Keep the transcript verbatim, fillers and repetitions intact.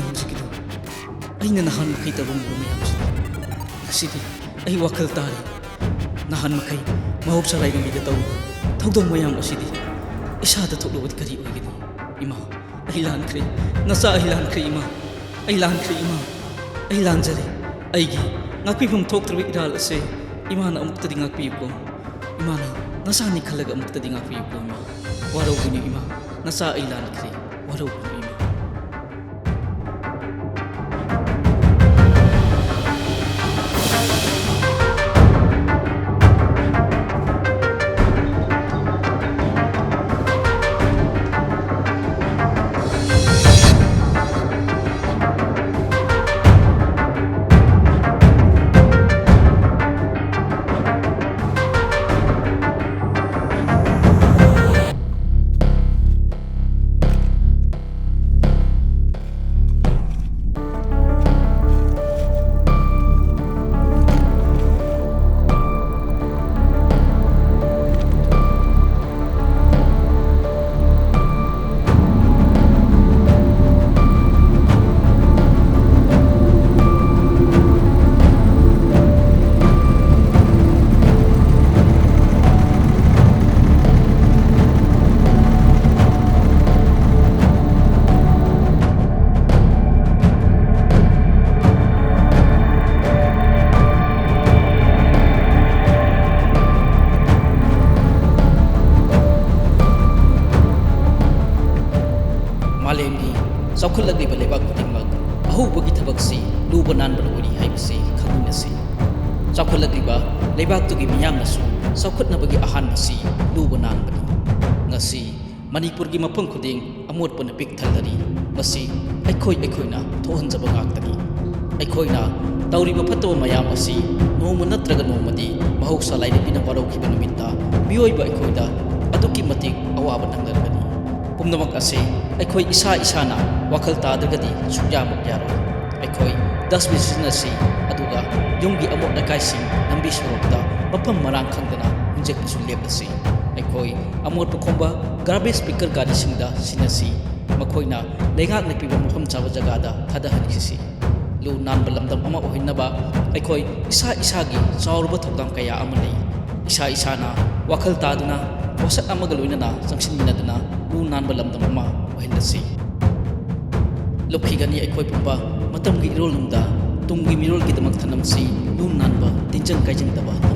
ꯍꯧꯖꯤꯛꯀꯤꯗꯣ ꯑꯩꯅ ꯅꯍꯥꯟ ꯃꯈꯩ ꯇꯧꯔꯝꯃꯤꯕ ꯃꯌꯥꯝꯁꯤꯗꯤ꯫ ꯉꯁꯤꯗꯤ ꯑꯩ ꯋꯥꯈꯜ ꯇꯥꯔꯦ꯫ ꯅꯍꯥꯟ ꯃꯈꯩ ꯃꯍꯧꯁꯥ ꯂꯥꯏꯔꯦꯝꯕꯤꯗ ꯇꯧꯔꯤꯕ ꯊꯧꯗꯣꯡ ꯃꯌꯥꯝ ꯑꯁꯤꯗꯤ ꯏꯁꯥꯗ ꯊꯣꯛꯂꯨꯕꯗꯤ ꯀꯔꯤ ꯑꯣꯏꯒꯅꯤ? ꯏꯃꯥ, ꯑꯩ ꯂꯥꯟꯈ꯭ꯔꯦ꯫ ꯅꯆꯥ, ꯑꯩ ꯂꯥꯟꯈ꯭ꯔꯦ ꯏꯃꯥ꯫ ꯑꯩ ꯂꯥꯟꯈ꯭ꯔꯦ ꯏꯃꯥ꯫ ꯑꯩ ꯂꯥꯟꯖꯔꯦ꯫ ꯑꯩꯒꯤ ꯉꯥꯛꯄꯤꯐꯝ ꯊꯣꯛꯇ꯭ꯔꯕ ꯏꯔꯥꯜ ꯑꯁꯦ ꯏꯃꯥꯅ ꯑꯃꯨꯛꯇꯗꯤ ꯉꯥꯛꯄꯤꯌꯨꯀꯣ꯫ ꯏꯃꯥꯅ ꯅꯆꯥꯅꯤ ꯈꯜꯂꯒ ꯑꯃꯨꯛꯇꯗꯤ ꯉꯥꯛꯄꯤꯌꯨꯀꯣ ꯏꯃꯥ꯫ ꯋꯥꯔꯧꯕꯤꯅꯨ ꯏꯃꯥ꯫ ꯅꯆꯥ, ꯑꯩ ꯂꯥꯟꯈ꯭ꯔꯦ꯫ ꯋꯥꯔꯧꯕꯤꯅꯨ ꯏꯃꯥ꯫ ꯃꯥꯂꯦꯝꯒꯤ ꯆꯥꯎꯈꯠꯂꯛꯂꯤꯕ ꯂꯩꯕꯥꯛ ꯈꯨꯗꯤꯡꯃꯛ ꯑꯍꯧꯕꯒꯤ ꯊꯕꯛꯁꯤ ꯂꯨꯕ ꯅꯥꯟꯕ ꯑꯣꯏꯔꯤ ꯍꯥꯏꯕꯁꯤ ꯈꯪꯃꯤꯟꯅꯁꯤ꯫ ꯆꯥꯎꯈꯠꯂꯛꯂꯤꯕ ꯂꯩꯕꯥꯛꯇꯨꯒꯤ ꯃꯤꯌꯥꯝꯅꯁꯨ ꯆꯥꯎꯈꯠꯅꯕꯒꯤ ꯑꯍꯥꯟꯕꯁꯤ ꯂꯨꯕ ꯅꯥꯟꯕꯅꯤ꯫ ꯉꯁꯤ ꯃꯅꯤꯄꯨꯔꯒꯤ ꯃꯐꯝ ꯈꯨꯗꯤꯡ ꯑꯃꯣꯠꯄꯅ ꯄꯤꯛ ꯊꯜꯂꯔꯤ꯫ ꯃꯁꯤ ꯑꯩꯈꯣꯏ ꯑꯩꯈꯣꯏꯅ ꯊꯣꯛꯍꯟꯖꯕ ꯉꯥꯛꯇꯅꯤ꯫ ꯑꯩꯈꯣꯏꯅ ꯇꯧꯔꯤꯕ ꯐꯠꯇꯕ ꯃꯌꯥꯝ ꯑꯁꯤ ꯅꯣꯡꯃ ꯅꯠꯇ꯭ꯔꯒ ꯅꯣꯡꯃꯗꯤ ꯃꯍꯧꯁꯥ ꯂꯥꯏꯔꯦꯝꯕꯤꯅ ꯋꯥꯔꯧꯈꯤꯕ ꯅꯨꯃꯤꯠꯇ ꯃꯤꯑꯣꯏꯕ ꯑꯩꯈꯣꯏꯗ ꯑꯗꯨꯛꯀꯤ ꯃꯇꯤꯛ ꯑꯋꯥꯕ ꯅꯪꯂꯔꯒꯅꯤ꯫ ꯄꯨꯝꯅꯃꯛ ꯑꯁꯤ ꯑꯩꯈꯣꯏ ꯏꯁꯥ ꯏꯁꯥꯅ ꯋꯥꯈꯜ ꯇꯥꯗ꯭ꯔꯒꯗꯤ ꯁꯨꯛꯌꯥꯃꯛ ꯌꯥꯔꯣꯏ꯫ ꯑꯩꯈꯣꯏ dustbin ꯁꯤꯖꯤꯟꯅꯁꯤ, ꯑꯗꯨꯒ ꯌꯨꯝꯒꯤ ꯑꯃꯣꯠ ꯑꯀꯥꯏꯁꯤꯡ ꯂꯝꯕꯤ ꯁꯣꯔꯣꯛꯇ ꯃꯐꯝ ꯃꯔꯥꯡ ꯈꯪꯗꯅ ꯍꯨꯟꯖꯤꯟꯕꯁꯨ ꯂꯦꯞꯂꯁꯤ꯫ ꯑꯩꯈꯣꯏ ꯑꯃꯣꯠꯄ ꯈꯣꯝꯕ garbage picker ꯒꯥꯔꯤꯁꯤꯡꯗ ꯁꯤꯟꯅꯁꯤ꯫ ꯃꯈꯣꯏꯅ ꯂꯩꯉꯥꯛꯅ ꯄꯤꯕ ꯃꯐꯝ ꯆꯥꯕ ꯖꯒꯥꯗ ꯊꯥꯗꯍꯟꯈꯤꯁꯤ꯫ ꯂꯨ ꯅꯥꯟꯕ ꯂꯝꯗꯝ ꯑꯃ ꯑꯣꯏꯍꯟꯅꯕ ꯑꯩꯈꯣꯏ ꯏꯁꯥ ꯏꯁꯥꯒꯤ ꯆꯥꯎꯔꯕ ꯊꯧꯗꯥꯡ ꯀꯌꯥ ꯑꯃ ꯂꯩ꯫ ꯏꯁꯥ ꯏꯁꯥꯅ ꯋꯥꯈꯜ ꯇꯥꯗꯨꯅ, ꯋꯥꯁꯛ ꯑꯃꯒ ꯂꯣꯏꯅꯅ ꯆꯪꯁꯤꯟꯃꯤꯟꯅꯗꯨꯅ ꯂꯨ ꯅꯥꯟꯕ ꯂꯝꯗꯝ ꯑꯃ ꯑꯣꯏꯍꯜꯂꯁꯤ꯫ ꯂꯨꯞꯈꯤꯒꯅꯤ ꯑꯩꯈꯣꯏ ꯄꯨꯝꯕ ꯃꯇꯝꯒꯤ ꯏꯔꯣꯜꯅꯨꯡꯗ, ꯇꯨꯡꯒꯤ ꯃꯤꯔꯣꯜꯒꯤꯗꯃꯛ ꯊꯅꯝꯁꯤ ꯂꯨ ꯅꯥꯟꯕ, ꯇꯤꯟꯖꯪ ꯀꯥꯏꯖꯪꯗꯕ